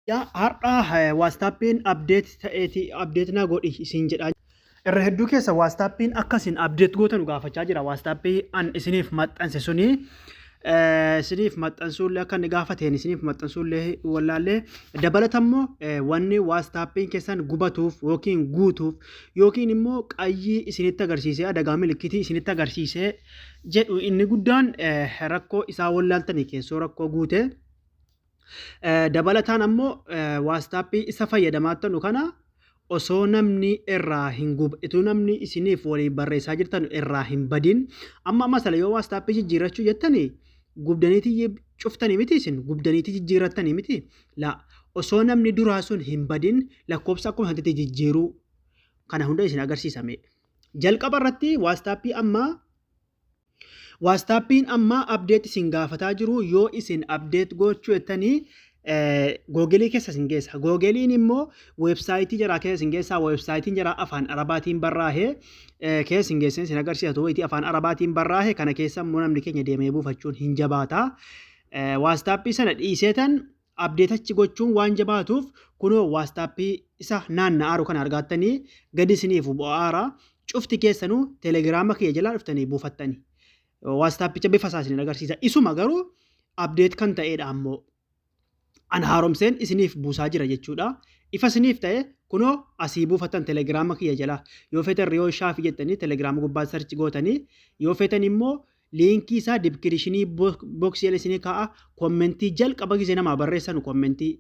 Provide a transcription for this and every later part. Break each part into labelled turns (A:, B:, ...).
A: Yaa har'a WhatsAppiin update ta'eeti update na godhi isin jedha. Irra hedduu keessa WhatsAppiin akka isin update gootanu gaafachaa jira. WhatsAppii an isiniif maxxanse suni isiniif maxxansuullee akka inni gaafateen isiniif maxxansuullee wallaallee dabalata immoo wanni WhatsAppiin keessan gubatuuf yookiin guutuuf yookiin immoo qayyii isinitti agarsiisee adagaa milikitii isinitti agarsiisee jedhu inni guddaan rakkoo isaa wallaaltanii keessoo rakkoo guute. Dabalataan ammoo waastaappii isa fayyadamaa tanu kana osoo namni irraa hin gub ituu namni isiniif waliin barreessaa jirtan irraa hin badin amma masala yoo waastaappii jijjiirrachuu jettani gubdaniitii cuftanii miti isin gubdaniitii jijjiirrattanii miti la osoo namni duraa sun hin badin lakkoofsa akkuma sanatti jijjiiruu kana hunda isin agarsiisame jalqaba irratti waastaappii ammaa Waastaappiin amma update isin gaafataa jiru yoo isin update gochuu jettanii Googelii keessa isin geessa. Googeliin immoo weebsaayitii jaraa keessa isin geessa. Weebsaayitiin jaraa afaan Arabaatiin barraa'e keessa isin geessee isin agarsiisa. Wayitii afaan Arabaatiin barraa'e kana keessa immoo namni keenya deemee buufachuun hin jabaata. Waastaappii sana dhiiseetan update achi gochuun waan jabaatuuf kunoo waastaappii isa naanna'aaru kana argaattanii gadi isiniif bu'aara. Cufti keessanuu telegiraama kiyya jalaa dhuftanii buufattani. Waastaappicha bifa isaa isin agarsiisa. Isuma garuu update kan ta'edha ammoo. An haaromseen isiniif buusaa jira jechuudha. Ifa isiniif ta'e kunoo asii buufattan telegiraama kiyya jalaa. Yoo feetan riyoo shaafii jettanii telegiraama gubbaa sarchi gootanii yoo feetan immoo liinkii isaa dibkirishinii boksii jala isinii kaa'a. Kommentii jalqaba gisee namaa barreessanu kommentii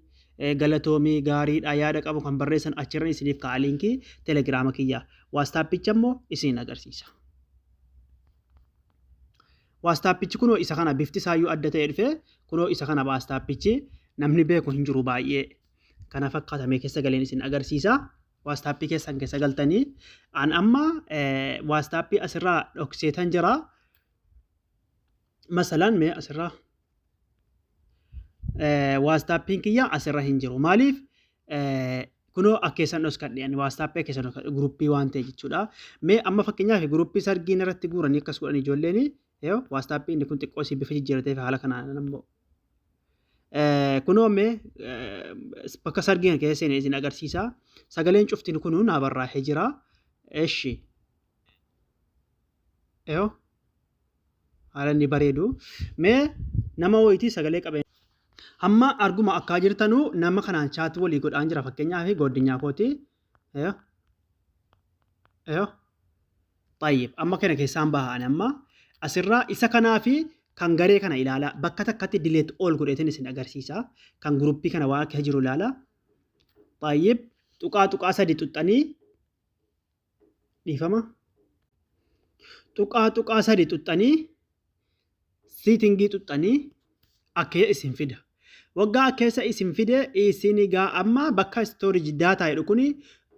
A: galatoomii gaariidha yaada qabu kan barreessan achirra isiniif kaa'a liinkii telegiraama kiyya. Waastaappicha immoo isin agarsiisa. Waastaappichi kunoo isa kana bifti isaayyuu adda ta'e dhufe kunoo isa kana waastaappichi namni beeku hin jiru baay'ee. Kana fakkaatamee keessa galeen isin agarsiisa. Waastaappii keessan keessa galtanii an amma waastaappii asirraa dhokseetan jira. Masalaan mee asirraa waastaappiin kiyya asirra hin jiru. Maaliif kunoo akkeessan dhoskadhe ani waastaappii akkeessan dhoskadhe guruppii waan ta'e jechuudha. Mee amma fakkeenyaaf guruppii sargiin irratti guuranii akkas godhan ijoolleen yoo waastaappii inni kun xiqqoo si bifa jijjiiratee fi haala kanaan ammoo. Kunoo mee bakka sargii kana keessa seenee isin agarsiisa. Sagaleen cuftin kunuu naa barraa'ee jira. Eshi. Yoo haala inni bareedu. Mee nama wayitii sagalee qabee. Hamma arguma akkaa jirtanu nama kanaan chaat walii godhaan jira fakkeenyaaf goddinyaa kooti. Yoo. Yoo. Xayyib amma kana keessaan baha ani amma asirraa isa kanaa fi kan garee kana ilaala bakka takkatti delete all godheetin isin agarsiisa kan guruppii kana waan akka jiru ilaala. Xayyib tuqaa tuqaa sadi xuxxanii dhiifama tuqaa tuqaa sadi xuxxanii siitingii xuxxanii akka isin fida. Waggaa keessa isin fide isin egaa amma bakka storage data jedhu kuni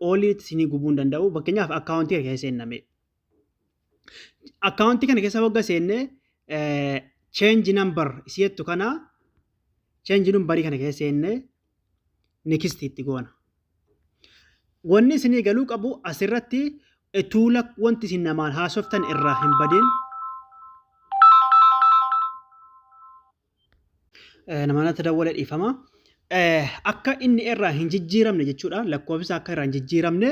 A: oliitti isinii gubuu hin danda'u. Fakkeenyaaf akkaawuntii kana keessa seenname. Akkaawuntii kana keessa wagga seenne change number isii jettu kana change numberii kana keessa seenne next itti goona. Wanni isinii galuu qabu asirratti tuula wanti isin namaan haasoftan irraa hin badin. Nama natti dawwale dhiifama. Akka inni irraa hin jijjiiramne jechuudha. Lakkoofsa akka irraa hin jijjiiramne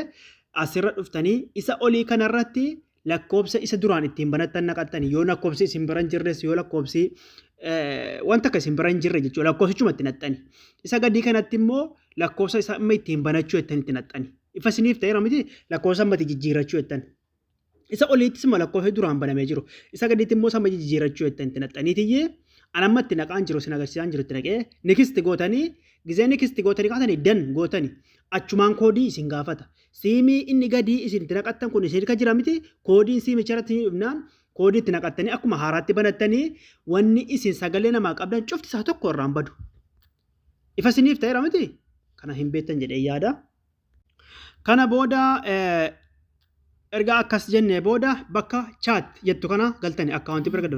A: asirra dhuftanii isa olii kanarratti lakkoofsa isa duraan ittiin banattan naqattanii yoo lakkoofsi isin bira hin jirres yoo lakkoofsi wanta akka isin bira hin jirre jechuudha lakkoofsichuma itti naxxani. Isa gadii kanatti immoo lakkoofsa isa amma ittiin banachuu jettan itti naxxani. Ifa isiniif ta'eera miti lakkoofsa amma itti jijjiirrachuu jettan. Isa oliittis immoo lakkoofsi duraan banamee jiru. Isa gadiitti immoo sama jijjiirrachuu jettan itti naxxaniitiyyee an amma itti naqaan jiru isin agarsiisaan jiru itti naqee nikisti gootanii gizee nikisti gootanii kaatanii dan gootanii achumaan koodii isin gaafata. Siimii inni gadii isin itti naqattan kun isin harka jira miti koodiin siimicha irratti ni dhufnaan koodii itti naqattanii akkuma haaraatti banattanii wanni isin sagalee namaa qabdan cufti isaa tokko irraan badu. Ifa isiniif ta'eera miti? Kana hin beektan jedhee yaada. Kana booda erga akkas jennee booda bakka chat jettu kana galtanii akkaawuntii bira gad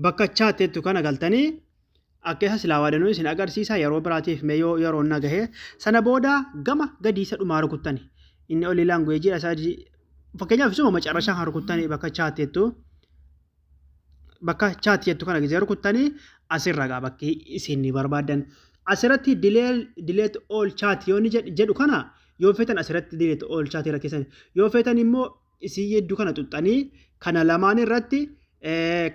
A: bakka chat jettu kana galtanii akka isa silaa waadanuu isin agarsiisa yeroo biraatiif mee yoo yeroon na gahe sana booda gama gadii isa dhumaa rukuttani inni olii laanguweejii isaa fakkeenyaaf isuma macarrashaa kan rukuttani bakka chat jettu bakka chat jettu kana gisee rukuttanii asirra gaa bakki isin barbaadan. Asirratti delete all chat yoo inni jedhu kana yoo feetan, asirratti delete all chat irra keessan yoo feetan immoo isii hedduu kana xuxxanii kana lamaan irratti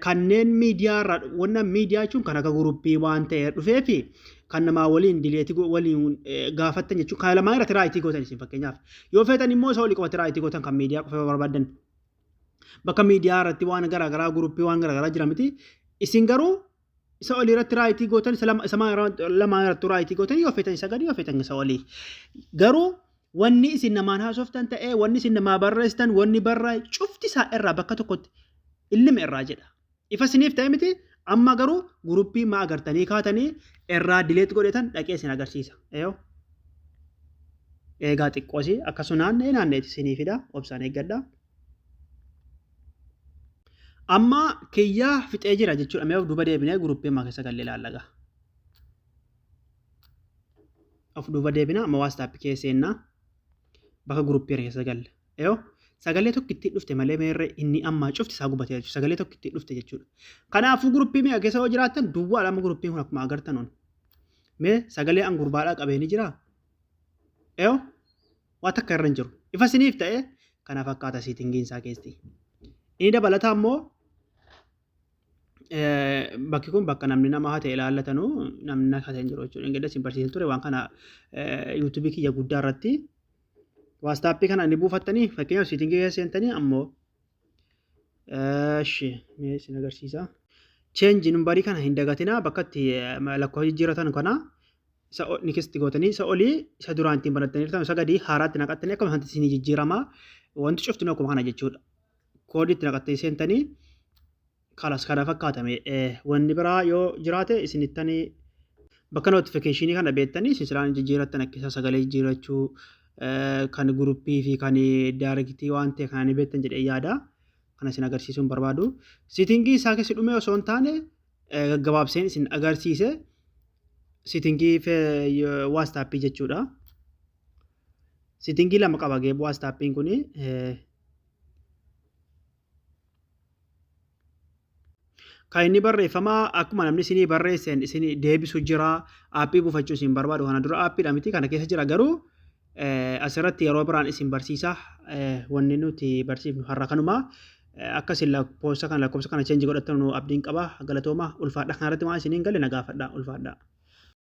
A: kanneen miidiyaa irraa, wanna miidiyaa jechuun kan akka guruppii waan ta'e dhufee fi kan namaa waliin delete waliin gaafattan jechuun, kana lamaan irratti right gootan isin. Fakkeenyaaf yoo feetan immoo isa olii qofatti right gootan, kan miidiyaa qofa barbaadan. Bakka miidiyaa irratti waan garaagaraa, guruppii waan garaagaraa jira miti. Isin garuu isa olii irratti right gootan, isa lamaan irratti right gootan yoo feetan, isa gadi yoo feetan isa olii. Garuu wanni isin namaan haasoftan ta'ee, wanni isin namaa barreessitan, wanni barraa'e cufti isaa irraa bakka tokkotti illima irraa jedha. Ifa isiniif ta'e miti? Amma garuu guruppii maa agartanii kaatanii irraa delete godhetan dhaqee isin agarsiisa. Eeyoo. Eegaa, xiqqoosii akkasuma naannee naanneeti isinii fida, obsaan eeggadha. Amma kiyyaa fixee jira jechuudha. Mee of duuba deebinee guruppii ammaa keessa gallee ilaallaga. Of duuba deebina, amma WhatsApp keessa seennaa, bakka guruppii keessa galle. Eeyoo, sagalee tokko itti dhufte malee meerre inni ammaa cufti isaa gubatee jechuudha. Sagalee tokko itti dhufte jechuudha. Kanaafuu guruppii meeqa keessa yoo jiraattan duwwaa lama guruppiin kun akkuma agartan on. Mee sagalee an gurbaadhaa qabee ni jiraa? Eeyoo, waa takka irra hin jiru. Ifa isiniif ta'e? Kana fakkaata settingiin isaa keessi. Inni dabalataa immoo bakki kun bakka namni nama haa ta'e ilaallatanu, namni akka ta'e hin jiru jechuudha. Ingilizii isin barsiisan ture waan kana YouTubeii kiyya guddaa irratti. WhatsAppii kana ni buufattanii, fakkeenyaaf settingii keessa seentanii ammoo, eshi, mee isin agarsiisa. Change numberii kana hin dagatinaa. Bakka itti lakkoofsa jijjiirratan kana isa next gootanii, isa olii isa duraan ittiin banattanii jirtan, isa gadii haaraatti naqattanii akkuma sanatti isinii jijjiirama. Wanti cuftinuu akkuma kana jechuudha. Koodii itti naqattanii seentanii kalas kana fakkaatame. Wanni biraa yoo jiraate isinittanii bakka notificationii kana beektanii isin silaan jijjiirrattan, akka isa sagalee jijjiirrachuu kan guruppii fi kan directii waan ta'e kana ni beektan jedhee yaada. Kana isin agarsiisuu hin barbaadu. Settingii isaa keessa dhume osoo hin taane gaggabaabseen isin agarsiise settingii WhatsAppii jechuudha. Settingii lama qaba geeb WhatsAppiin kuni. Kan inni barreeffamaa akkuma namni isinii barreesseen isinii deebisu jira. Appii buufachuu isin barbaadu, kana dura appiidha miti, kana keessa jira. Garuu asirratti yeroo biraan isin barsiisa. Wanni nuti barsiifnu har'a kanuma. Akka isin lakkoofsa kana change godhattan abdiin qaba. Galatooma, ulfaadha. Kanarratti waan isiniin galle na gaafadha, ulfaadha.